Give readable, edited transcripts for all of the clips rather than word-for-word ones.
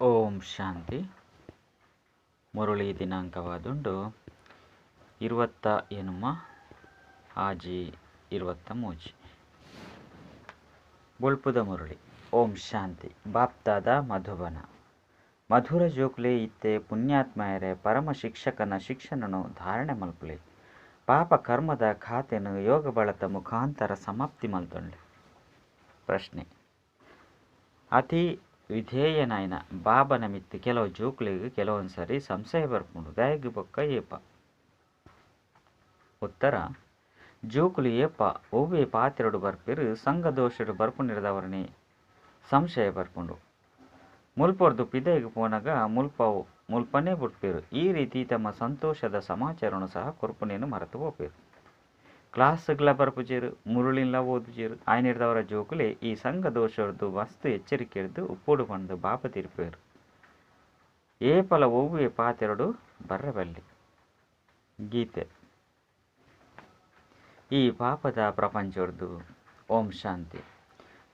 ಓಂ ಶಾಂತಿ. ಮುರಳಿ ದಿನಾಂಕವಾದುಂಡು 28 6 23. ಬೊಳ್ಪುದ ಮುರಳಿ. ಓಂ ಶಾಂತಿ. ಬಾಪ್ತಾದ ಮಧುಬನ ಮಧುರ ಜೋಕ್ಲೆ ಇತ್ತೆ ಪುಣ್ಯಾತ್ಮಯರೆ ಪರಮ ಶಿಕ್ಷಕನ ಶಿಕ್ಷಣನು ಧಾರಣೆ ಮಲ್ಪುಲೆ. ಪಾಪ ಕರ್ಮದ ಖಾತೆನು ಯೋಗ ಬಳತ ಮುಖಾಂತರ ಸಮಾಪ್ತಿ ಮಲ್ತೊಂಡೆ. ಪ್ರಶ್ನೆ: ಅತಿ ವಿಧೇಯನಾಯನ ಬಾಬನ ಮಿತ್ತು ಕೆಲವು ಜೋಕ್ಲೆಗ್ ಕೆಲವೊಂದು ಸಾರಿ ಸಂಶಯ ಬರ್ಪುಂಡು, ದಾಯೆಗ್ ಬೊಕ್ಕ ಏಪ? ಉತ್ತರ: ಜೋಕುಲು ಏಪ ಒವ್ವೆ ಪಾತ್ರೊಡು ಬರ್ಪೆರು ಸಂಘ ದೋಷಡು ಬರ್ಪುನಿರ್ದವರನೆ ಸಂಶಯ ಬರ್ಪುಂಡು. ಮುಲ್ಪೊರ್ದು ಪಿದೈಗ್ ಪೋನಗ ಮುಲ್ಪನೇ ಬುಡ್ಪೆರು. ಈ ರೀತಿ ತಮ್ಮ ಸಂತೋಷದ ಸಮಾಚಾರನು ಸಹ ಕೊರ್ಪುನೇನು ಮರೆತು ಪೋಪೆರು. ಕ್ಲಾಸ್ಗ್ಲ ಬರ್ಪುಜೆರು, ಮುರುಳಿನ್ಲ ಓದುಜೆರು. ಆಯ್ನಿರ್ದವರ ಜೋಕುಲೆ ಈ ಸಂಘ ದೋಷರ್ದು ಮಸ್ತ್ ಎಚ್ಚರಿಕೆರ್ದು ಉಪ್ಪೋಡು ಪಂದು ಬಾಬ ತಿರ್ಪೆರು. ಏಪಲ ಒವ್ವೆ ಪಾತೆರಡು ಬರ್ರಬಲ್ಲಿ. ಗೀತೆ ಈ ಪಾಪದ ಪ್ರಪಂಚೊರ್ದು. ಓಂ ಶಾಂತಿ.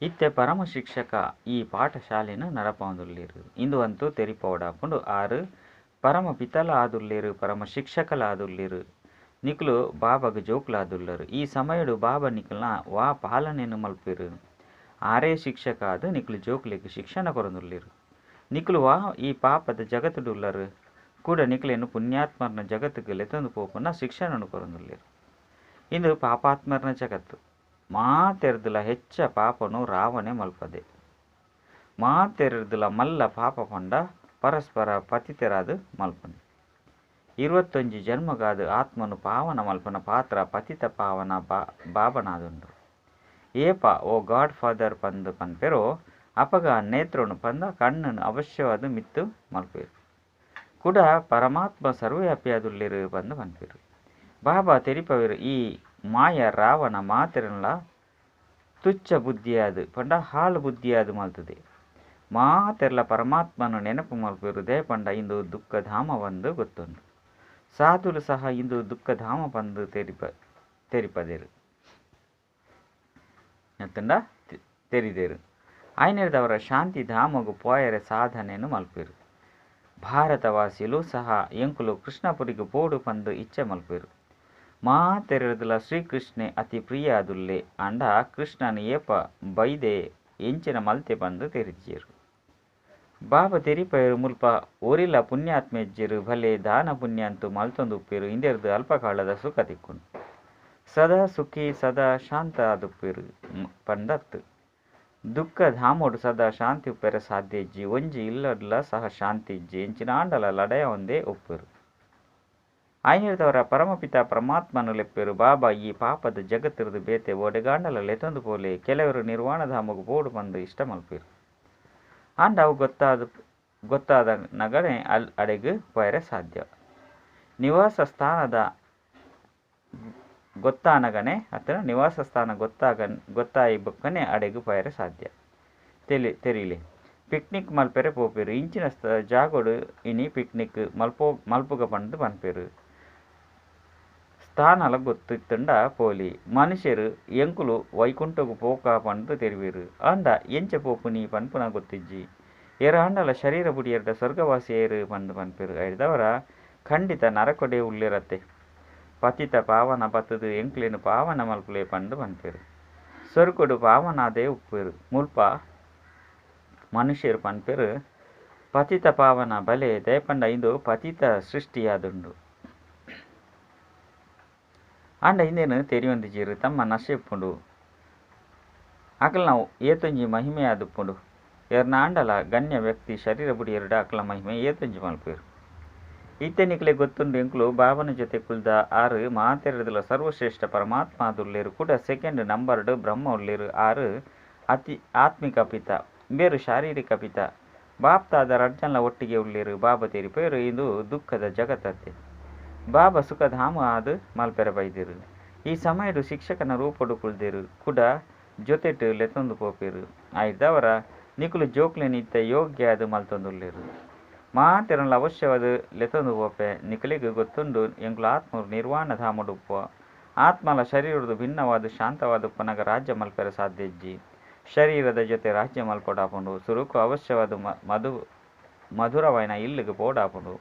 ಇತ್ತೆ ಪರಮ ಶಿಕ್ಷಕ ಈ ಪಾಠಶಾಲೆನು ನಡಪಾವೊಂದುಲ್ಲೆರು. ಇಂದು ಅಂತೂ ತೆರಿಪೋಡಾಪುಂಡು. ಆರು ಪರಮ ಪಿತಲ ಆದುಲ್ಲೆರು, ಪರಮ ಶಿಕ್ಷಕಲ ಆದುಲ್ಲೆರು. ನಿಕುಲು ಬಾಬಗ್ ಜೋಕುಲಾದುಲ್ಲರು. ಈ ಸಮಯಡು ಬಾಬಾ ನಿಕುಲ್ನ ವಾ ಪಾಲನೆನು ಮಲ್ಪೆರು. ಆರೇ ಶಿಕ್ಷಕ ಆದ್ ನಿಕುಲು ಜೋಕುಲೆಗ್ ಶಿಕ್ಷಣ ಕೊರೊಂದುಲ್ಲೆರು. ನಿಕುಲು ವಾ ಈ ಪಾಪದ ಜಗತ್ತುಡುಲ್ಲರು ಕೂಡ ನಿಕುಲೇನು ಪುಣ್ಯಾತ್ಮರ್ನ ಜಗತ್ತಿಗೆ ಲೆತೊಂದು ಪೋಪುನ ಶಿಕ್ಷಣನು ಕೊರೊಂದುಲ್ಲೆರು. ಇಂದು ಪಾಪಾತ್ಮರ್ನ ಜಗತ್ತು. ಮಾತೆರ್ದುಲ ಹೆಚ್ಚ ಪಾಪನು ರಾವಣೆ ಮಲ್ಪದೆ. ಮಾತೆರ್ದುಲ ಮಲ್ಲ ಪಾಪ ಪಂಡ ಪರಸ್ಪರ ಪತಿತರಾದ ಮಲ್ಪನೆ. 21 ಜನ್ಮಗಾದ ಆತ್ಮನು ಪಾವನ ಮಲ್ಪನ ಪಾತ್ರ ಪತಿತ ಪಾವನ ಬಾಬನಾದುಂಡು. ಏಪ ಓ ಗಾಡ್ ಫಾದರ್ ಪಂದು ಪನ್ಪೆರೋ ಅಪಗ ನೇತ್ರನು ಪಂದ ಕಣ್ಣನು ಅವಶ್ಯವಾದ ಮಿತ್ತು ಮಲ್ಪೆರು. ಕೂಡ ಪರಮಾತ್ಮ ಸರ್ವವ್ಯಾಪಿಯಾದುಲ್ಲೆರು ಪಂದು ಪನ್ಪೆರು. ಬಾಬಾ ತೆರಿಪವೆರು ಈ ಮಾಯ ರಾವಣ ಮಾತೆರನ್ಲ ತುಚ್ಚ ಬುದ್ಧಿಯಾದ ಪಂಡ ಹಾಳು ಬುದ್ಧಿಯಾದ ಮಲ್ತದೆ. ಮಾತೆರ್ಲ ಪರಮಾತ್ಮನು ನೆನಪು ಮಲ್ಪೆರು. They ಪಂಡ ಇಂದು ದುಃಖಧಾಮ ಬಂದು ಗೊತ್ತುಂಡು. ಸಾಧುಲು ಸಹ ಇಂದು ದುಃಖಧಾಮ ಬಂದು ತೆರಿಪದೇರು ಅತ್ತಂಡ ತೆರಿದೇರು. ಆಯ್ನೆರ್ದವರ ಶಾಂತಿ ಧಾಮಗು ಪೋಯರೆ ಸಾಧನೆಯನ್ನು ಮಲ್ಪೆರು. ಭಾರತವಾಸಿಲು ಸಹ ಎಂಕುಲು ಕೃಷ್ಣಪುರಿಗೆ ಪೋಡು ಪಂದು ಇಚ್ಛೆ ಮಲ್ಪೆರು. ಮಾತೆರೆರ್ದುಲ ಶ್ರೀಕೃಷ್ಣೆ ಅತಿ ಪ್ರಿಯ ಆದುಲ್ಲೆ. ಅಂಡ ಕೃಷ್ಣನ ಏಪ ಬೈದೆ ಎಂಚಿನ ಮಲ್ತೆ ಪಂದು ತೆರಿಜೇರು. ಬಾಬಾ ತೆರಿಪಯರು ಮುಲ್ಪ ಒರಿಲ ಪುಣ್ಯಾತ್ಮೆಜ್ಜೆರು ಭಲೆ ದಾನ ಪುಣ್ಯ ಅಂತೂ ಮಲ್ತೊಂದು ಉಪ್ಪೇರು. ಇಂದೆರ್ದು ಅಲ್ಪಕಾಲದ ಸುಖ ತಿಕ್ಕುಂಡು. ಸದಾ ಸುಖಿ ಸದಾ ಶಾಂತ ಆದುಪ್ಪೇರು ಪಂದತ್ತು. ದುಃಖ ಧಾಮೋಡು ಸದಾ ಶಾಂತಿ ಉಪ್ಪೆರೆ ಸಾಧ್ಯ ಇಜ್ಜಿ. ಒಂಜಿ ಇಲ್ಲಡ್ಲ ಸಹ ಶಾಂತಿ ಇಜ್ಜಿ. ಎಂಚಿನ ಆಂಡಲ ಲಡಯ ಒಂದೇ ಉಪ್ಪೇರು. ಆಯ್ನಿರ್ದವರ ಪರಮಪಿತ ಪರಮಾತ್ಮನು ಲೆಪ್ಪೇರು. ಬಾಬಾ ಈ ಪಾಪದ ಜಗತ್ತಿರ್ದು ಬೇತೆ ಓಡೆಗಾಂಡಲ ಲೆತೊಂದು ಪೋಲೆ. ಕೆಲವರು ನಿರ್ವಾಣಧಾಮಗು ಪೋಡು ಬಂದು ಇಷ್ಟ ಮಲ್ಪೇರು. ಆಂಡ ಅವು ಗೊತ್ತಾದ ನಗನೆ ಅಲ್ ಅಡೆಗ್ ಪೋಯರೆ ಸಾಧ್ಯ. ನಿವಾಸ ಸ್ಥಾನದ ಗೊತ್ತಾನಗನೆ ಅಥವಾ ನಿವಾಸ ಸ್ಥಾನ ಗೊತ್ತಾಯಿ ಬೊಕ್ಕನೆ ಅಡೆಗ್ ಪೋಯರೆ ಸಾಧ್ಯ. ತೆರಿಲೆ ಪಿಕ್ನಿಕ್ ಮಲ್ಪೆರೆ ಪೋಪೆರು. ಇಂಚಿನ ಜಾಗೋಡು ಇನಿ ಪಿಕ್ನಿಕ್ ಮಲ್ಪುಗ ಪಂದು ಪನ್ಪೆರು. ಸ್ಥಾನಲ ಗೊತ್ತಿತ್ತಂಡ ಪೋಲಿ. ಮನುಷ್ಯರು ಎಂಕುಲು ವೈಕುಂಠಗು ಪೋಕ ಪಂದು ತೆರಿವೆರು. ಆಂಡ ಎಂಚ ಪೋಪುನಿ ಪನ್ಪುನ ಗೊತ್ತಿಜ್ಜಿ. ಏರಾಂಡಲ ಶರೀರ ಬುಡಿಯರ್ಡ ಸ್ವರ್ಗವಾಸಿಯರು ಪಂದು ಪನ್ಪೆರು. ಐದವರ ಖಂಡಿತ ನರಕೊಡೆ ಉಳ್ಳಿರತ್ತೆ. ಪತಿತ ಪಾವನ ಬತ್ತದು ಎಂಕ್ಲೇನು ಪಾವನ ಮಲ್ಪುಲೆ ಪಂದು ಪನ್ಪೆರು. ಸ್ವರ್ಗಡು ಪಾವನಾದೇ ಉಪ್ಪೆರು. ಮುಲ್ಪ ಮನುಷ್ಯರು ಪನ್ಪೆರು ಪತಿತ ಪಾವನ ಬಲೆ ದಯಪಂಡ ಇಂದು ಪತಿತ ಸೃಷ್ಟಿಯಾದುಂಡು. ಆಂಡ ಇಂದೇನು ತೆರಿಯೊಂದಿಜೀರು ತಮ್ಮ ನಶೆಪ್ಪುಂಡು. ಅಕಲ್ ನಾವು ಏತೊಂಜಿ ಮಹಿಮೆ ಆದುಪ್ಪುಂಡು. ಎರ್ನ ಆಂಡಲ ಗಣ್ಯ ವ್ಯಕ್ತಿ ಶರೀರ ಬುಡಿಯರುಡ ಅಕಲ ಮಹಿಮೆ ಏತೊಂಜಿ ಮಲ್ಪೇರು. ಇತ್ತೆ ನಿಕ್ಲೆ ಗೊತ್ತುಂಡು ಎಂಕುಲು ಬಾಬನ ಜೊತೆ ಕುಲ್ದ ಆರು ಮಾತೆರದಲ ಸರ್ವಶ್ರೇಷ್ಠ ಪರಮಾತ್ಮ ಆದುಲ್ಲೇರು. ಕೂಡ ಸೆಕೆಂಡ್ ನಂಬರ್ಡ್ ಬ್ರಹ್ಮ ಉಲ್ಲೇರು. ಆರು ಅತಿ ಆತ್ಮಿಕ ಪಿತ, ಬೇರು ಶಾರೀರಿಕ ಪಿತ. ಬಾಪ್ತಾದ ರಡ್ಜನ್ಲ ಒಟ್ಟಿಗೆ ಉಲ್ಲೇರು. ಬಾಬಾ ತೆರಿಪೇರು ಇದು ದುಃಖದ ಜಗತ್ತತ್ತೆ. ಬಾಬಾ ಸುಖಧಾಮ ಆದ್ ಮಲ್ಪೆರೆ ಬೈದಿರು. ಈ ಸಮಯಡು ಶಿಕ್ಷಕನ ರೂಪಡು ಕುಲ್ದೇರು. ಕೂಡ ಜೊತೆಟು ಲೆತೊಂದು ಪೋಪೆರು. ಆಯ್ದವರ ನಿಕುಲು ಜೋಕ್ಲೆನ್ ಇತ್ತೆ ಯೋಗ್ಯ ಆದ್ ಮಲ್ತೊಂದುಲ್ಲೆರು. ಮಾತೆರನ್ಲ ಅವಶ್ಯವಾದ ಲೆತೊಂದು ಪೋಪೆ. ನಿಕುಲೆಗ್ ಗೊತ್ತುಂಡು ಎಂಕುಲು ಆತ್ಮ ನಿರ್ವಾಣ ಧಾಮಡುಪ್ಪುವ. ಆತ್ಮಲ ಶರೀರದು ಭಿನ್ನವಾದ ಶಾಂತವಾದ ಉಪ್ಪುನಗ ರಾಜ್ಯ ಮಲ್ಪೆರೆ ಸಾಧ್ಯ ಇಜ್ಜಿ. ಶರೀರದ ಜೊತೆ ರಾಜ್ಯ ಮಲ್ಪೊಡಾಪುಂಡು. ಸುರುಕು ಅವಶ್ಯವಾದ ಮಧುರವಾಯಿನ ಇಲ್ಲುಗು ಪೋಡಾಪುಂಡು.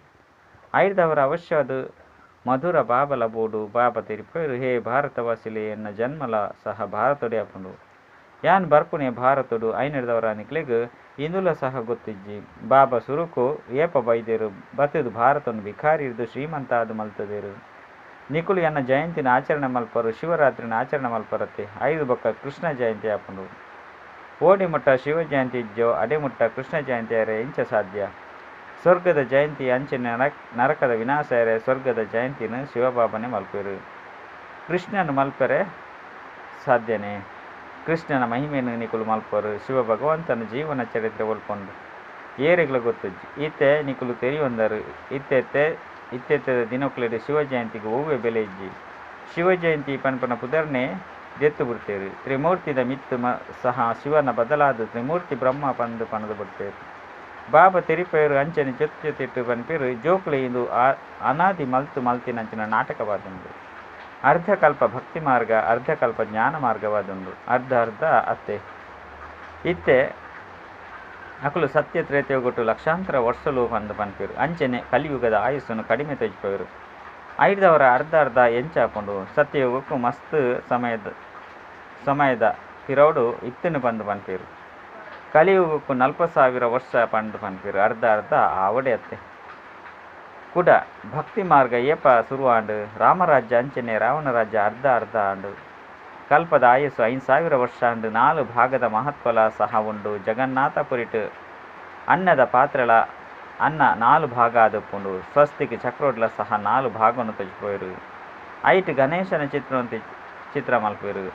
ಐರ್ದವರ ಅವಶ್ಯವಾದ್ ಮಧುರ ಬಾಬಲ ಬೋಡು ಬಾಬಾ ತೆರಿಪೇರು ಹೇ ಭಾರತವಾಸಿಲೆ ಎನ್ನ ಜನ್ಮಲ ಸಹ ಭಾರತೊಡೆ ಆಪುಂಡು. ಯಾನ್ ಬರ್ಪುನೆ ಭಾರತೊಡು ಐನೆರ್ದವರ ನಿಕ್ಲೆಗ್ ಇಂದುಲ ಸಹ ಗೊತ್ತಿಜ್ಜಿ. ಬಾಬಾ ಸುರುಕು ಏಪ ಬೈದೆರ್ ಬತ್ತುದು ಭಾರತನ್ ಭಿಕಾರಿರ್ದ್ ಶ್ರೀಮಂತ ಆದ್ ಮಲ್ತುದೆರ್. ನಿಕುಲು ಎನ್ನ ಜಯಂತಿನ ಆಚರಣೆ ಮಲ್ಪರು ಶಿವರಾತ್ರಿನ ಆಚರಣೆ ಮಲ್ಪರತ್ತೆ ಐದು ಬೊಕ್ಕ ಕೃಷ್ಣ ಜಯಂತಿ ಆಪುಂಡು. ಓಡಿ ಮುಟ್ಟ ಶಿವ ಜಯಂತಿ ಇಜ್ಜೋ ಅಡೆ ಮುಟ್ಟ ಕೃಷ್ಣ ಜಯಂತಿ ಆರೆ ಇಂಚ ಸಾಧ್ಯ. ಸ್ವರ್ಗದ ಜಯಂತಿ ಅಂಚನೆ ನರಕದ ವಿನಾಶ ಆರೆ ಸ್ವರ್ಗದ ಜಯಂತಿನ ಶಿವಬಾಬನೆ ಮಲ್ಪೆರು. ಕೃಷ್ಣನ ಮಲ್ಪೆರೆ ಸಾಧ್ಯನೇ. ಕೃಷ್ಣನ ಮಹಿಮೆಯನ್ನು ನಿಕುಲು ಮಲ್ಪರು ಶಿವ ಭಗವಂತನ ಜೀವನ ಚರಿತ್ರೆ ಒಲ್ಪೊಂಡು ಏರೆಗ್ಲ ಗೊತ್ತುಜ್ಜಿ. ಇತ್ತೆ ನಿಕುಲು ತೆರಿಯೊಂದರು ಇತ್ತೆತ್ತೆ ಇತ್ತೆತ್ತೆದ ದಿನಕ್ಲೆಡ್ ಶಿವ ಜಯಂತಿಗೆ ಒವ್ವೆ ಬೆಲೆ ಇಜ್ಜಿ. ಶಿವ ಜಯಂತಿ ಪನ್ಪನ ಪುದರ್ನೆ ದೆತ್ತು ಬಿಡ್ತೇರು. ತ್ರಿಮೂರ್ತಿದ ಮಿತ್ತು ಸಹ ಶಿವನ ಬದಲಾದ ತ್ರಿಮೂರ್ತಿ ಬ್ರಹ್ಮ ಪಂದ್ ಪಣದು ಬಿಡ್ತೇರು. ಬಾಬಾ ತೆರಿಪೇರು ಅಂಚನೆ ಜೊತೆ ಜೊತೆಟ್ ಪನ್ಪೇರು ಜೋಕುಲೆ ಇಂದು ಅನಾದಿ ಮಲ್ತು ಮಲ್ತಿನಂಚಿನ ನಾಟಕವಾದುಂಡು. ಅರ್ಧಕಲ್ಪ ಭಕ್ತಿ ಮಾರ್ಗ ಅರ್ಧಕಲ್ಪ ಜ್ಞಾನ ಮಾರ್ಗವಾದುಂಡು. ಅರ್ಧ ಅರ್ಧ ಅತ್ತೆ ಇತ್ತೆ ಅಕುಲು ಸತ್ಯ ತ್ರೇತಯುಗೊಟ್ಟು ಲಕ್ಷಾಂತರ ವರ್ಷಲು ಪಂದ್ ಪನ್ಪೇರು. ಅಂಚನೆ ಕಲಿಯುಗದ ಆಯುಸ್ಸನ್ನು ಕಡಿಮೆ ತೋಜಿಪೇರು. ಐರ್ದವರ ಅರ್ಧ ಅರ್ಧ ಎಂಚಾಪುಂಡು ಸತ್ಯಯುಗಕ್ಕೂ ಮಸ್ತ್ ಸಮಯದ ಪಿರೌಡು ಇತ್ತನು ಪಂದ್ ಪನ್ಪೇರು. ಕಲಿಯುಗಕ್ಕೂ 40,000 ವರ್ಷ ಪಂದ್ ಪನ್ಪೇರು. ಅರ್ಧ ಅರ್ಧ ಆವಡೆ ಅತ್ತೆ. ಕುಡ ಭಕ್ತಿ ಮಾರ್ಗ ಏಪ ಶುರುವಾಂಡು ರಾಮರಾಜ್ಯ ಅಂಚನೆ ರಾವಣ ರಾಜ್ಯ ಅರ್ಧ ಅರ್ಧ ಆಂಡು. ಕಲ್ಪದ ಆಯಸ್ಸು 5,000 ವರ್ಷ ಅಂಡು. 4 ಭಾಗದ ಮಹತ್ವಲ ಸಹ ಉಂಡು. ಜಗನ್ನಾಥಪುರಿಟ್ ಅನ್ನದ ಪಾತ್ರೆಲ ಅನ್ನ 4 ಭಾಗ ಆದಪ್ಪುಂಡು. ಸ್ವಸ್ತಿಕ್ ಚಕ್ರೋಡ್ಲ ಸಹ 4 ಭಾಗವನ್ನು ತೋಜಿಪೋಯರು. ಐಟ್ ಗಣೇಶನ ಚಿತ್ರ ಮಲ್ಪೇರು.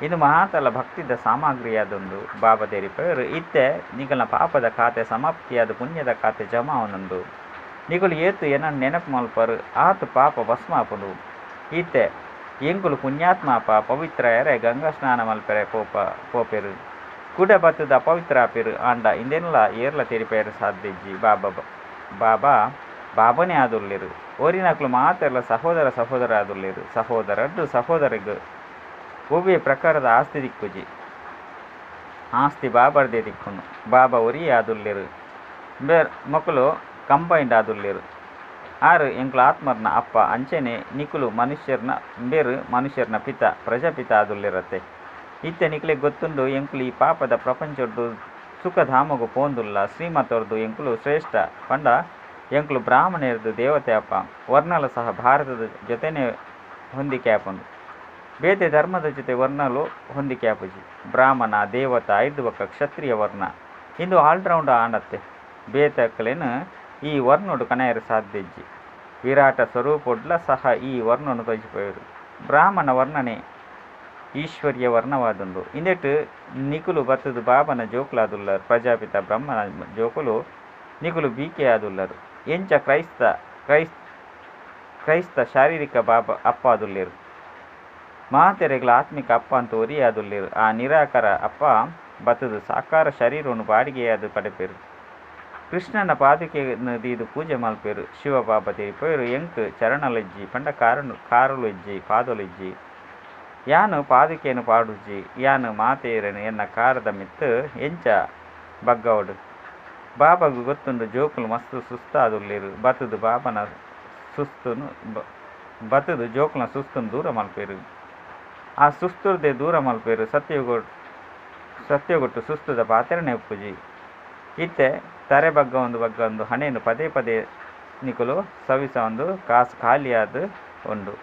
ಇದು ಮಹಾತಲ ಭಕ್ತಿದ ಸಾಮಗ್ರಿಯಾದುಂಡು. ಬಾಬಾ ತೆರಿಪೇರು ಇತ್ತೆ ನಿಕಲ್ನ ಪಾಪದ ಖಾತೆ ಸಮಾಪ್ತಿಯಾದ ಪುಣ್ಯದ ಖಾತೆ ಜಮಾ ಆವೊಂದುಂಡು. ನಿಕುಲು ಏತು ಏನನ್ನು ನೆನಪು ಮಲ್ಪರು ಆತು ಪಾಪ ಭಸ್ಮ ಆಪುಂಡು. ಇತ್ತೆ ಎಂಕುಲು ಪುಣ್ಯಾತ್ಮಾಪ ಪವಿತ್ರ ಎರೆ ಗಂಗಾ ಸ್ನಾನ ಮಲ್ಪೆರೆ ಪೋಪೆರು. ಕುಡ ಬತ್ತದ ಅಪವಿತ್ರ ಆಪೆರು. ಆಂಡ ಇಂದೆನ್ಲ ಏರ್ಲ ತೆರಿಪೇರು ಸಾಧ್ಯಜ್ಜಿ. ಬಾಬಾ ಬಾಬಾ ಬಾಬನೇ ಆದುಲ್ಲೇರು. ಓರಿನಕ್ಲು ಮಾತೆರ್ಲ ಸಹೋದರ ಸಹೋದರ ಆದುಲ್ಲೇರು. ಸಹೋದರದ್ದು ಸಹೋದರಿಗೂ ಒವ್ವೆ ಪ್ರಕಾರದ ಆಸ್ತಿ ದಿಕ್ಕುಜಿ. ಆಸ್ತಿ ಬಾಬರ್ದೇ ದಿಕ್ಕುನು. ಬಾಬಾ ಒರಿ ಆದುಲ್ಲೇರು. ಬೇರ್ ಮೊಕುಲು ಕಂಬೈಂಡ್ ಆದುಲ್ಲೇರು. ಆರು ಎಂಕುಲು ಆತ್ಮರ್ನ ಅಪ್ಪ ಅಂಚನೆ ನಿಕುಲು ಮನುಷ್ಯರ್ನ ಬೇರು ಮನುಷ್ಯರ್ನ ಪಿತ ಪ್ರಜಾಪಿತ ಆದುಲ್ಲೇರತ್ತೆ. ಇತ್ತೆ ನಿಕುಲೆ ಗೊತ್ತುಂಡು ಎಂಕುಲು ಈ ಪಾಪದ ಪ್ರಪಂಚೊಡ್ದು ಸುಖಧಾಮಗು ಪೋಂದುಲ್ಲ. ಶ್ರೀಮತೊರ್ದು ಎಂಕುಲು ಶ್ರೇಷ್ಠ ಪಂಡ ಎಂಕುಲು ಬ್ರಾಹ್ಮಣರ್ದು ದೇವತೆ ಅಪ್ಪ. ವರ್ಣಲ ಸಹ ಭಾರತದ ಜೊತೆನೆ ಹೊಂದಿಕೆ ಆಪುಂಡು. ಬೇತೆ ಧರ್ಮದ ಜೊತೆ ವರ್ಣಲು ಹೊಂದಿಕೆ ಆಪುಜಿ. ಬ್ರಾಹ್ಮಣ ದೇವತಾ ಐದು ಬೊಕ್ಕ ಕ್ಷತ್ರಿಯ ವರ್ಣ ಇಂದು ಆಲ್ರೌಂಡ್ ಆಂಡತ್ತೆ. ಬೇತಕ್ಲೇನು ಈ ವರ್ಣೋಡು ಕಣಯರು ಸಾಧ್ಯಜ್ಜಿ. ವಿರಾಟ ಸ್ವರೂಪೊಡ್ಲ ಸಹ ಈ ವರ್ಣನು ತೋಜಿಪೋಯರು. ಬ್ರಾಹ್ಮಣ ವರ್ಣನೆ ಈಶ್ವರ್ಯ ವರ್ಣವಾದುಂಡು. ಇಂದೆಟ್ ನಿಕುಲು ಬತ್ತದು ಬಾಬನ ಜೋಕುಲಾದುಲ್ಲರು. ಪ್ರಜಾಪಿತ ಬ್ರಹ್ಮನ ಜೋಕುಲು ನಿಕುಲು ಬೀಕೆ ಆದುಲ್ಲರು. ಎಂಚ ಕ್ರೈಸ್ತ ಕ್ರೈಸ್ತ ಶಾರೀರಿಕ ಬಾಬಾ ಅಪ್ಪ ಆದುಲ್ಲೇರು. ಮಾತೆರೆಗ್ಲ ಆತ್ಮಿಕ ಅಪ್ಪ ಅಂತ ಒರಿ ಆದುಲ್ಲೇರು. ಆ ನಿರಾಕರ ಅಪ್ಪ ಬತ್ತದು ಸಾಕಾರ ಶರೀರವನ್ನು ಬಾಡಿಗೆಯಾದ ಪಡೆಪೇರು. ಕೃಷ್ಣನ ಪಾದುಕೆಯನ್ನು ದೀದು ಪೂಜೆ ಮಲ್ಪೇರು. ಶಿವ ಬಾಬಾ ತೆರಿಪೇರು ಎಂಕ್ ಚರಣಲಜ್ಜಿ ಪಂಡ ಕಾರುಲಜ್ಜಿ ಪಾದಲಜ್ಜಿ. ಯಾನು ಪಾದುಕೆಯನ್ನು ಪಾಡುಜಿ. ಯಾನು ಮಾತೇರನು ಎನ್ನ ಕಾರದ ಮಿತ್ತು ಎಂಚ ಬಗ್ಗವಡು. ಬಾಬಾಗು ಗೊತ್ತುಂಡು ಜೋಕುಲು ಮಸ್ತ್ ಸುಸ್ತಾದುಲ್ಲೇರು. ಬತ್ತದು ಬಾಬನ ಸುಸ್ತುನು ಬತ್ತದು ಜೋಕುಲ ಸುಸ್ತುನು ದೂರ ಮಲ್ಪೇರು. ಆ ಸುಸ್ತುರ್ದೆ ದೂರ ಮಲ್ಪೇರು. ಸತ್ಯಗೊಟ್ಟು ಸುಸ್ತುದ ಪಾತ್ರೆನೆ ಉಪ್ಪುಜಿ. ಇತ್ತೆ ತರೆ ಬಗ್ಗ ಒಂದು ಬಗ್ಗ ಒಂದು ಹಣೆಯನ್ನು ಪದೇ ಪದೇ ನಿಕುಲು ಸವಿಸ ಒಂದು ಕಾಸು ಖಾಲಿಯಾದ ಉಂಡು.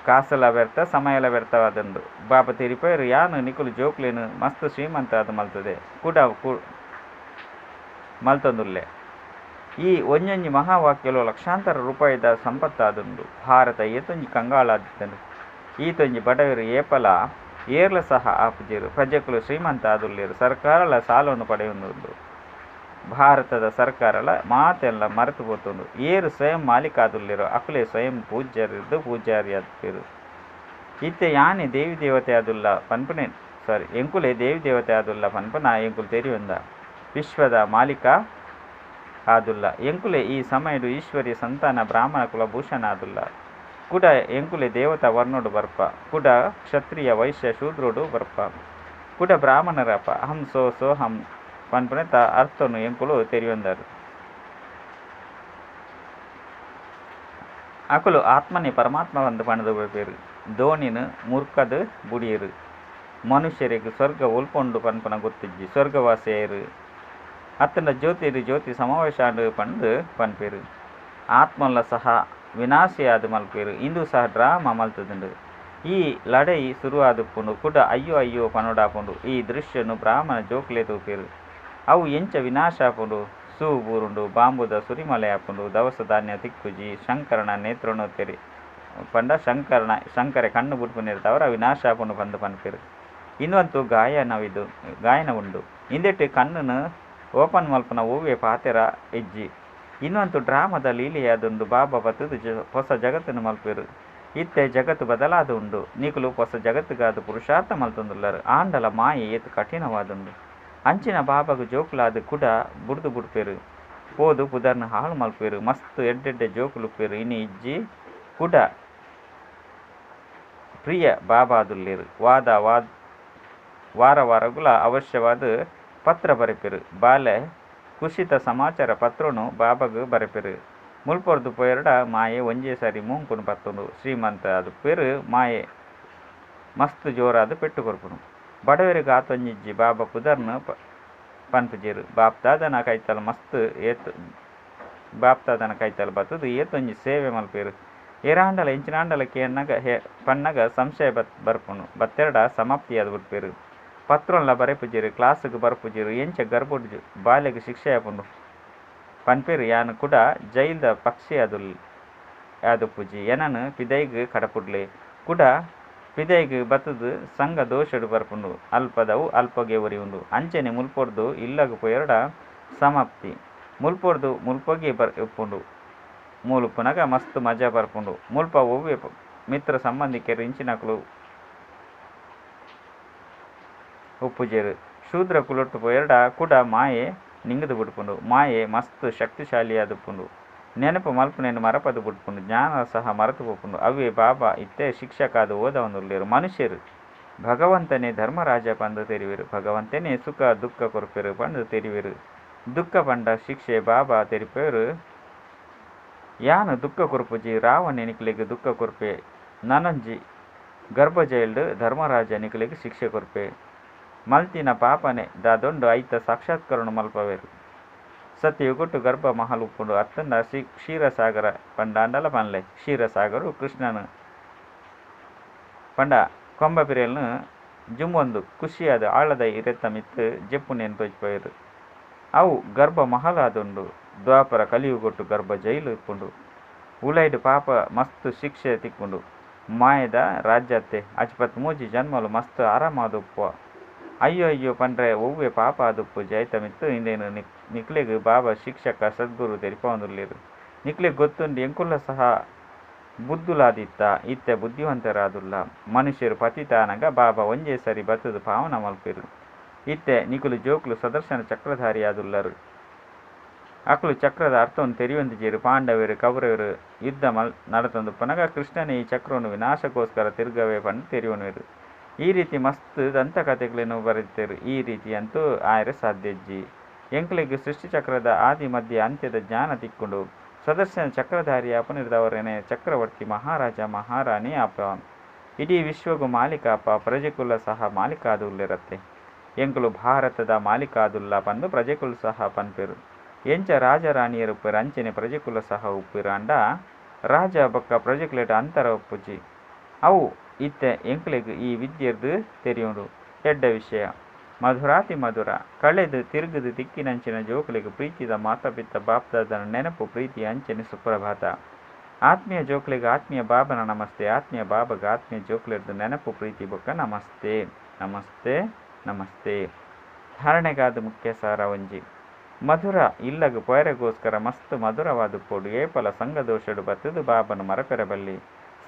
ಕಾಸಲ ವ್ಯರ್ಥ ಸಮಯಲ ವ್ಯರ್ಥವಾದುಂಡು. ಬಾಬಾ ತೆರಿಪೇರು ಯಾನು ನಿಕುಲು ಜೋಕ್ಲೇನು ಮಸ್ತ್ ಶ್ರೀಮಂತ ಅದು ಮಲ್ತದೆ ಕುಡ ಮಲ್ತೊಂದುಲ್ಲೆ. ಈ ಒಂಜೊಂಜಿ ಮಹಾವಾಕ್ಯಲು ಲಕ್ಷಾಂತರ ರೂಪಾಯಿದ ಸಂಪತ್ತಾದುಂಡು. ಭಾರತ ಏತೊಂಜಿ ಕಂಗಾಳಾದಿತ್ತಂಡು. ಈತೊಂಜಿ ಬಡವರು ಏಪಲ ಏರ್ಲ ಸಹ ಆಪುಜೆರು. ಪ್ರಜೆಕುಲು ಶ್ರೀಮಂತ ಆದುಲ್ಲೇರು. ಸರ್ಕಾರಲ ಸಾಲವನ್ನು ಪಡೆಯುಂದುಂಡು. ಭಾರತದ ಸರ್ಕಾರಲ ಮಾತೆಲ್ಲ ಮರೆತು ಪೋತುಂಡು. ಏರು ಸ್ವಯಂ ಮಾಲೀಕ ಆದುಲ್ಲೇರು ಅಕುಲೆ ಸ್ವಯಂ ಪೂಜ್ಯರಿದ್ದು ಪೂಜಾರಿ ಆದುಲ್ಲೇರು. ಇತ್ತೆ ಯಾನೆ ದೇವಿ ದೇವತೆ ಆದುಲ್ಲ ಪನ್ಪನೆ ಸಾರಿ ಎಂಕುಲೆ ದೇವಿ ದೇವತೆ ಆದುಲ್ಲ ಪನ್ಪನ ಎಂಕುಲು ತೆರಿಯೊಂದ. ವಿಶ್ವದ ಮಾಲೀಕ ಆದುಲ್ಲ ಎಂಕುಲೆ ಈ ಸಮಯಡು ಈಶ್ವರ್ಯ ಸಂತಾನ ಬ್ರಾಹ್ಮಣ ಕುಲಭೂಷಣ ಆದುಲ್ಲ. ಕುಡ ಎಂಕುಲೆ ದೇವತಾ ವರ್ಣೋಡು ಬರ್ಪ. ಕುಡ ಕ್ಷತ್ರಿಯ ವೈಶ್ಯ ಶೂದ್ರೋಡು ಬರ್ಪ. ಕುಡ ಬ್ರಾಹ್ಮಣರಪ್ಪ. ಅಹಂ ಸೋ ಸೋಹಂ ಪನ್ಪನೆತ ಅರ್ಥನು ಎಂಕುಲು ತೆರಿಯೊಂದರು. ಅಕುಲು ಆತ್ಮನೇ ಪರಮಾತ್ಮ ಪಂದ್ ಪಂಡ್ದ್ ಪೋಪೆರ್. ದೋಣಿನ್ ಮುರ್ಕದ್ ಬುಡಿಯೆರ್. ಮನುಷ್ಯೆರೆಗ್ ಸ್ವರ್ಗ ಒಲ್ಪ ಉಂಡು ಪನ್ಪುನ ಗೊತ್ತಿಜ್ಜಿ. ಸ್ವರ್ಗವಾಸಿ ಆಯೆರ್ ಅತ್ತ್ಂಡ ಜ್ಯೋತಿಡ್ ಜ್ಯೋತಿ ಸಮಾವೇಶ ಆಂಡ್ ಪಂದ್ ಪನ್ಪೆರ್. ಆತ್ಮಲ್ಲ ಸಹ ವಿನಾಶಿಯಾದ್ ಮಲ್ಪುವೆರ್. ಇಂದು ಸಹ ಡ್ರಾಮ ಮಲ್ತ್ದ್ಂಡ್. ಈ ಲಡಾಯಿ ಸುರು ಆದುಪ್ಪುಂಡು ಕುಡ ಅಯ್ಯೋ ಅಯ್ಯೋ ಪನೊಡಾಪುಂಡು. ಈ ದೃಶ್ಯನ್ ಬ್ರಾಹ್ಮಣ ಜೋಕುಲೇ ತೂಪೆರ್. ಅವು ಎಂಚ ವಿನಾಶ ಆಪುಂಡು. ಸೂ ಬೂರುಂಡು, ಬಾಂಬುದ ಸುರಿಮಲೆ ಆಪುಂಡು, ದವಸ ಧಾನ್ಯ ತಿಕ್ಕುಜಿ. ಶಂಕರನ ನೇತ್ರನು ತೆರಿ ಪಂಡ ಶಂಕರನ ಶಂಕರೆ ಕಣ್ಣು ಬುಡ್ಪುನಿರ್ದವರ ವಿನಾಶ ಆಪುಂಡು ಪಂದ್ ಪನ್ಪೆರ್. ಇಂದಂತೂ ಗಾಯನವಿದು ಗಾಯನ ಉಂಡು. ಇಂದೆಟ್ ಕಣ್ಣುನು ಓಪನ್ ಮಲ್ಪುನ ಒವ್ವೆ ಪಾತೆರ ಇಜ್ಜಿ. ಇಂದಂತೂ ಡ್ರಾಮದ ಲೀಲೆಯಾದುಂಡು. ಬಾಬಾ ಬತ್ತುದು ಪೊಸ ಜಗತ್ತನ್ನು ಮಲ್ಪುವೆರ್. ಇತ್ತೆ ಜಗತ್ತು ಬದಲಾದ ಉಂಡು. ನಿಕುಲು ಪೊಸ ಜಗತ್ತುಗಾದ್ ಪುರುಷಾರ್ಥ ಮಲ್ತೊಂದುಲ್ಲರ್. ಆಂಡಲ ಮಾಯೆ ಏತ್ ಕಠಿಣವಾದುಂಡು. ಅಂಚಿನ ಬಾಬಾಗ್ ಜೋಕುಲಾದ್ ಕುಡ ಬುಡ್ದು ಬುಡ್ಪೆರ್. ಪೋದು ಪುದರ್ನ್ ಹಾಳು ಮಲ್ಪುವೆರ್. ಮಸ್ತ್ ಎಡ್ಡೆಡ್ಡೆ ಜೋಕುಲು ಉಪ್ಪುವೆರ್. ಇನಿ ಇಜ್ಜಿ ಕುಡ ಪ್ರಿಯ ಬಾಬಾದುಲ್ಲೆರ್. ವಾದ ವಾದ ವಾರ ವಾರಗುಲ ಅವಶ್ಯವಾದ್ ಪತ್ರ ಬರೆಪೆರ್. ಬಾಲೆ ಖುಷಿತ ಸಮಾಚಾರ ಪತ್ರೊನು ಬಾಬಾಗ್ ಬರೆಪೆರ್. ಮುಲ್ಪೊರ್ದು ಪೋಯೆರ್ಡ ಮಾಯೆ ಒಂಜೇ ಸಾರಿ ಮೂಂಕುನು ಪತ್ತುಂಡು. ಶ್ರೀಮಂತ ಆದುಪ್ಪುವೆರ್. ಮಾಯೆ ಮಸ್ತ್ ಜೋರಾದ್ ಪೆಟ್ಟು ಕೊರ್ಪುಂಡು. ಬಡವರಿಗೆ ಆತೊಂಜಿಜ್ಜಿ ಬಾಬಾ ಪುದರ್ನ್ ಪನ್ಪುಜೆರ್. ಬಾಪ್ದಾದನ ಕೈತಲ್ ಮಸ್ತ್ ಏತ್ ಬಾಪ್ದಾದನ ಕೈತಲ್ ಬತ್ತುದು ಏತೊಂಜಿ ಸೇವೆ ಮಲ್ಪುವೆರ್. ಏರಾಂಡಲ ಎಂಚಿನಾಂಡಲ ಕೇನ್ನಗ ಪನ್ನಗ ಸಂಶಯ ಬರ್ಪುಂಡು. ಬತ್ತೆರಡ ಸಮಾಪ್ತಿಯಾದ್ ಬಿಡ್ಪೆರ್. ಪತ್ರೊನ್ಲ ಬರೆಪುಜೆರ್. ಕ್ಲಾಸ್ಗ್ ಬರ್ಪುಜೆರ್. ಎಂಚ ಗರ್ಭಡ್ ಬಾಲೆಗ್ ಶಿಕ್ಷೆ ಆಪುಂಡು ಪನ್ಪೆರ್. ಯಾನ್ ಕುಡ ಜೈಲ್ದ ಪಕ್ಷಿ ಆದುಪ್ಪುಜಿ. ಎನನ್ ಪಿದೈಗ್ ಕಡಪುಡ್ಲೆ. ಕುಡ ಪಿದೈಗ್ ಬತ್ತುದು ಸಂಘ ದೋಷಡ್ ಬರ್ಪುಂಡು. ಅಲ್ಪದವು ಅಲ್ಪಗೆ ಒರಿಯುಂಡು. ಅಂಚನೆ ಮುಲ್ಪೊರ್ದು ಇಲ್ಲಗ್ ಪೋಯೆರ್ಡ ಸಮಾಪ್ತಿ. ಮುಲ್ಪೊರ್ದು ಮುಲ್ಪಗೆ ಉಪ್ಪುಂಡು. ಮೂಲುಪ್ಪುನಗ ಮಸ್ತ್ ಮಜಾ ಬರ್ಪುಂಡು. ಮುಲ್ಪ ಒವ್ವೆ ಮಿತ್ರ ಸಂಬಂಧಿಕೆರ್ ಇಂಚಿನಕುಲು ಉಪ್ಪುಜೆರ್. ಶೂದ್ರ ಕುಲೊಟ್ಟು ಪೋಯೆರ್ಡ ಕುಡ ಮಾಯೆ ನಿಂಗುದು ಬುಡ್ಪುಂಡು. ಮಾಯೆ ಮಸ್ತ್ ಶಕ್ತಿಶಾಲಿಯಾದುಪ್ಪುಂಡು. ನೆನಪು ಮಲ್ಪುನೆನ್ ಮರಪದ್ ಬುಡ್ಪುಂಡು. ಜ್ಞಾನ ಸಹ ಮರತು ಪೋಪುಂಡು. ಅವೇ ಬಾಬಾ ಇತ್ತೆ ಶಿಕ್ಷಕಾದ್ ಓದವೊಂದುಲ್ಲೆರ್. ಮನುಷ್ಯೆರ್ ಭಗವಂತನೇ ಧರ್ಮರಾಜ ಪಂದ್ ತೆರಿವೆರ್. ಭಗವಂತನೇ ಸುಖ ದುಃಖ ಕೊರ್ಪೆರ್ ಪಂದ್ ತೆರಿವೆರ್. ದುಃಖ ಪಂಡ ಶಿಕ್ಷೆ ಬಾಬಾ ತೆರಿಪೆರ್. ಯಾನ್ ದುಃಖ ಕೊರ್ಪುಜಿ. ರಾವಣೆ ನಿಕ್ಲೆಗ್ ದುಃಖ ಕೊರ್ಪೆ. ನನೊಂಜಿ ಗರ್ಭಜೈಲ್ಡ್ ಧರ್ಮರಾಜ ನಿಕ್ಲೆಗ್ ಶಿಕ್ಷೆ ಕೊರ್ಪೆ. ಮಲ್ತಿನ ಪಾಪನೆ ದಾದುಂಡು ಐತ ಸಾಕ್ಷಾತ್ಕರಣ ಮಲ್ಪವೆರ್. ಸತ್ಯಯುಗಟ್ ಗರ್ಭ ಮಹಲ್ ಉಪ್ಪುಂಡು ಅತ್ತುಂಡ ಕ್ಷೀರಸಾಗರ ಪಂಡಾಂಡಲ ಪನ್ಲೆ. ಕ್ಷೀರಸಾಗರ ಕೃಷ್ಣನ್ ಪಂಡ ಕೊಂಬಬಿರೆಲ್ನ್ ಜುಂಬೊಂದು ಖುಷಿಯಾದ ಆಳದ ಇರೆತ್ತ ಮಿತ್ತ್ ಜೆಪ್ಪುನೆನ್ ತೋಜಿಪವೆರ್. ಅವು ಗರ್ಭ ಮಹಲ್ ಆದುಂಡು. ದ್ವಾಪರ ಕಲಿಯುಗಟ್ಟು ಗರ್ಭ ಜೈಲು ಇಪ್ಪುಂಡು. ಉಲೈಡ್ ಪಾಪ ಮಸ್ತ್ ಶಿಕ್ಷೆ ತಿಕ್ಕುಂಡು. ಮಾಯದ ರಾಜ್ಯತ್ತೆ ಅಜ್ಪತ್ ಮೂಜಿ ಜನ್ಮಲು ಮಸ್ತ್ ಆರಾಮಾದ್ ಉಪ್ಪುವ. ಅಯ್ಯೋ ಅಯ್ಯೋ ಪಂಡ್ರೆ ಒವ್ವೆ ಪಾಪ ಆದುಪ್ಪುಜಿ. ಐತ ಮಿತ್ತ್ ಇಂದೆನ್ ನಿಕ್ಲೆಗ್ ಬಾಬಾ ಶಿಕ್ಷಕ ಸದ್ಗುರು ತೆರಿಪಾವೊಂದುಲ್ಲೆರ್. ನಿಕ್ಲೆಗ್ ಗೊತ್ತುಂಡು ಎಂಕುಲ್ಲ ಸಹ ಬುದ್ಧುಲಾದಿತ್ತ ಇತ್ತೆ ಬುದ್ಧಿವಂತರಾದುಲ್ಲ. ಮನುಷ್ಯರು ಪತಿತಾನಗ ಬಾಬಾ ಒಂಜೇ ಸರಿ ಬತ್ತುದು ಪಾವನ ಮಲ್ಪುವೆರ್. ಇತ್ತೆ ನಿಕುಲು ಜೋಕುಲು ಸದರ್ಶನ ಚಕ್ರಧಾರಿಯಾದುಲ್ಲರ್. ಅಕುಲು ಚಕ್ರದ ಅರ್ಥವನ್ನು ತೆರಿಯೊಂದಿಜೆರ್. ಪಾಂಡವೆರ್ ಕೌರವೆರ್ ಯುದ್ಧ ನಡತೊಂದುಪ್ಪುನಗ ಕೃಷ್ಣನೇ ಈ ಚಕ್ರವನ್ನು ವಿನಾಶಕ್ಕೋಸ್ಕರ ತಿರುಗವೆ ಪಂದ್ ತೆರಿಯೊನುವೆರ್. ಈ ರೀತಿ ಮಸ್ತ್ ದಂತಕಥೆಗಳನ್ನು ಬರೆತೆರ್. ಈ ರೀತಿ ಅಂತೂ ಆಯೆರೆ ಸಾಧ್ಯ ಇಜ್ಜಿ. ಎಂಕ್ಲೆಗ್ ಸೃಷ್ಟಿಚಕ್ರದ ಆದಿ ಮಧ್ಯ ಅಂತ್ಯದ ಜ್ಞಾನ ತಿಕ್ಕುಂಡು. ಸದರ್ಶನ ಚಕ್ರಧಾರಿ ಆಪುನಿರ್ದವರನೆ ಚಕ್ರವರ್ತಿ ಮಹಾರಾಜ ಮಹಾರಾಣಿ ಆಪ. ಇಡೀ ವಿಶ್ವಗ್ ಮಾಲೀಕ ಆಪ. ಪ್ರಜೆಕುಲ ಸಹ ಮಾಲೀಕ ಆದುಲ್ಲೆರತ್ತೆ. ಎಂಕುಲು ಭಾರತದ ಮಾಲೀಕ ಆದುಲ್ಲ ಪಂದ್ ಪ್ರಜೆಕುಲು ಸಹ ಪನ್ಪೆರ್. ಎಂಚ ರಾಜ ರಾಣಿಯರು ಉಪ್ಪೆರ್ ಅಂಚನೆ ಪ್ರಜೆಕುಲ ಸಹ ಉಪ್ಪುವೆರ್. ಆಂಡ ರಾಜ ಬೊಕ್ಕ ಪ್ರಜೆಕುಲೆಡ್ ಅಂತರ ಉಪ್ಪುಜಿ. ಅವು ಇತ್ತೆ ಎಂಕ್ಲೆಗ್ ಈ ವಿದ್ಯೆರ್ದ್ ತೆರಿಯುಂಡು. ಎಡ್ಡೆ ವಿಷಯ. ಮಧುರಾತಿ ಮಧುರ. ಕಳೆದು ತಿರುಗುದು ತಿಕ್ಕಿನಂಚಿನ ಜೋಕುಲೆಗ್ ಪ್ರೀತಿದ ಮಾತಾಪಿತ ಬಾಪ್ದಾದನ ನೆನಪು ಪ್ರೀತಿ ಅಂಚನೆ ಸುಪ್ರಭಾತ. ಆತ್ಮೀಯ ಜೋಕುಲೆಗ್ ಆತ್ಮೀಯ ಬಾಬನ ನಮಸ್ತೆ. ಆತ್ಮೀಯ ಬಾಬಗ್ ಆತ್ಮೀಯ ಜೋಕುಲೆರ್ದ್ ನೆನಪು ಪ್ರೀತಿ ಬೊಕ್ಕ ನಮಸ್ತೆ. ನಮಸ್ತೆ ನಮಸ್ತೆ. ಧಾರಣೆಗಾದ ಮುಖ್ಯ ಸಾರ ಒಂಜಿ. ಮಧುರ ಇಲ್ಲಗ್ ಪೋಯರೆಗೋಸ್ಕರ ಮಸ್ತ್ ಮಧುರವಾದ ಪೋಡು. ಏಪಲ ಸಂಘದೋಷಡ್ ಬತ್ತುದು ಬಾಬನ ಮರಪೆರೆ ಬಲ್ಲಿ.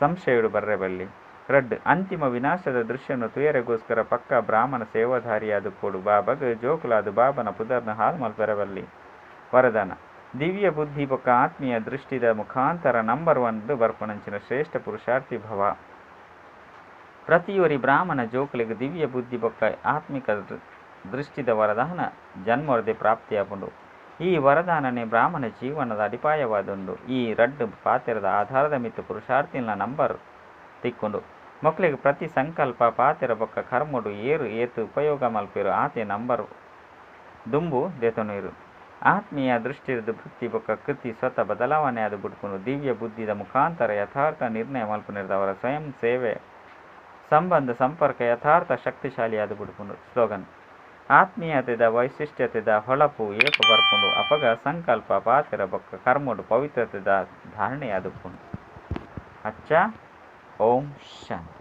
ಸಂಶಯಡ್ ಬರ್ರೆ ಬಲ್ಲಿ. ರಡ್ಡ್. ಅಂತಿಮ ವಿನಾಶದ ದೃಶ್ಯನ್ ತೂಯರೆಗೋಸ್ಕರ ಪಕ್ಕಾ ಬ್ರಾಹ್ಮಣ ಸೇವಾಧಾರಿಯಾದ್ ಪೋಡು. ಬಾಬಾಗ್ ಜೋಕುಲಾದ್ ಬಾಬನ ಪುದರ್ನ್ ಹಾಳು ಮಲ್ಪೆರೆ ಬಲ್ಲಿ. ವರದಾನ. ದಿವ್ಯ ಬುದ್ಧಿ ಬೊಕ್ಕ ಆತ್ಮೀಯ ದೃಷ್ಟಿದ ಮುಖಾಂತರ ನಂಬರ್ 1 ಬರ್ಪುನಂಚಿನ ಶ್ರೇಷ್ಠ ಪುರುಷಾರ್ಥಿ ಭವ. ಪ್ರತಿಯೊರಿ ಬ್ರಾಹ್ಮಣ ಜೋಕುಲೆಗ್ ದಿವ್ಯ ಬುದ್ಧಿ ಬೊಕ್ಕ ಆತ್ಮಿಕ ದೃಷ್ಟಿದ ವರದಾನ ಜನ್ಮರ್ದೆ ಪ್ರಾಪ್ತಿಯಾಪುಂಡು. ಈ ವರದಾನನೇ ಬ್ರಾಹ್ಮಣ ಜೀವನದ ಅಡಿಪಾಯವಾದುಂಡು. ಈ ರಡ್ಡ್ ಪಾತೆರದ ಆಧಾರದ ಮಿತ್ತ್ ಪುರುಷಾರ್ಥಿಲ್ನ ನಂಬರ್ ತಿಕ್ಕುಂಡು. ಮೊಕ್ಲೆಗ್ ಪ್ರತಿ ಸಂಕಲ್ಪ, ಪಾತೆರ ಬೊಕ್ಕ ಕರ್ಮಡ್ ಏರ್ ಏತ್ ಉಪಯೋಗ ಮಲ್ಪುವೆರ್ ಆತೆ ನಂಬರ್ ದುಂಬು ದೆತೊನುವೆರ್. ಆತ್ಮೀಯ ದೃಷ್ಟಿರ್ದ್ ವೃತ್ತಿ ಬೊಕ್ಕ ಕೃತಿ ಸ್ವತ ಬದಲಾವಣೆ ಆದ್ ಬುಡ್ಪುಂಡು. ದಿವ್ಯ ಬುದ್ಧಿದ ಮುಖಾಂತರ ಯಥಾರ್ಥ ನಿರ್ಣಯ ಮಲ್ಪುನೆರ್ದಾವರ ಸ್ವಯಂ ಸೇವೆ ಸಂಬಂಧ ಸಂಪರ್ಕ ಯಥಾರ್ಥ ಶಕ್ತಿಶಾಲಿಯಾದ್ ಬುಡ್ಪುಂಡು. ಸ್ಲೋಗನ್: ಆತ್ಮೀಯತೆದ ವೈಶಿಷ್ಟ್ಯತೆದ ಹೊಳಪು ಏಪ ಬರ್ಪುಂಡು ಅಪಗ ಸಂಕಲ್ಪ, ಪಾತೆರ ಬೊಕ್ಕ ಕರ್ಮಡ್ ಪವಿತ್ರತೆದ ಧಾರಣೆಯಾದುಪ್ಪುಂಡು. ಅಚ್ಚ ಓಂ ಶಾಂತಿ.